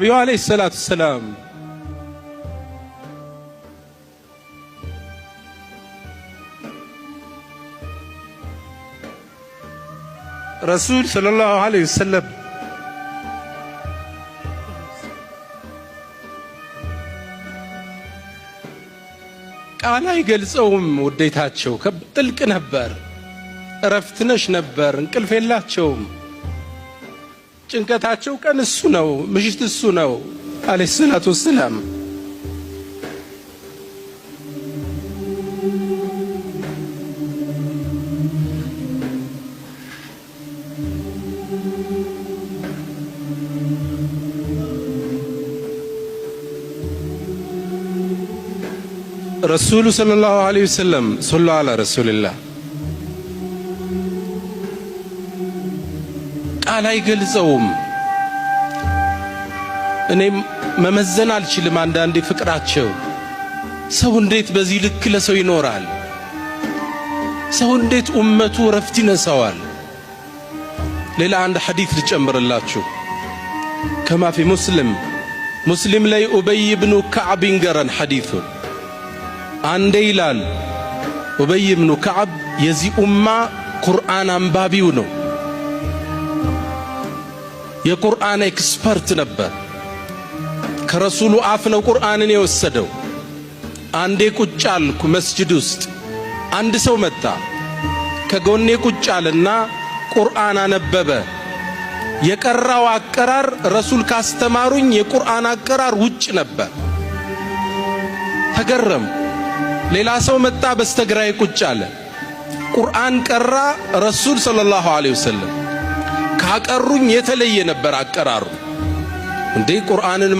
ነቢዩ ዓለይሂ ሰላቱ ሰላም ረሱል ሰለላሁ ዐለይሂ ወሰለም ቃል አይገልጸውም። ውዴታቸው ጥልቅ ነበር። እረፍት ነሽ ነበር። እንቅልፍ የላቸውም። ጭንቀታቸው ቀን እሱ ነው፣ ምሽት እሱ ነው። ዓለይሂ ሰላቱ ወሰላም ረሱሉ ሰለላሁ ዐለይሂ ወሰለም ሶሉ ዐላ ረሱልላህ ቃል አይገልጸውም። እኔም መመዘን አልችልም። አንዳንዴ ፍቅራቸው ሰው እንዴት በዚህ ልክ ለሰው ይኖራል? ሰው እንዴት ኡመቱ ረፍት ይነሳዋል? ሌላ አንድ ሐዲት ልጨምርላችሁ። كما في مسلم ሙስሊም ላይ ኡበይ ብኑ ከዓብ ይንገረን ሐዲቱን። አንዴ ይላል ኡበይ ብኑ ከዓብ የዚህ ኡማ ቁርአን አንባቢው ነው። የቁርአን expert ነበር። ከረሱሉ አፍ ነው ቁርአንን የወሰደው። አንዴ ቁጭ አልኩ መስጅድ ውስጥ፣ አንድ ሰው መጣ። ከጎኔ ቁጭ አለና ቁርአን አነበበ። የቀራው አቀራር ረሱል ካስተማሩኝ የቁርአን አቀራር ውጭ ነበር። ተገረም። ሌላ ሰው መጣ፣ በስተግራዬ ቁጭ አለ። ቁርአን ቀራ። ረሱል ሰለላሁ ዐለይሂ ወሰለም ካቀሩኝ የተለየ ነበር አቀራሩ። እንዴ ቁርአንን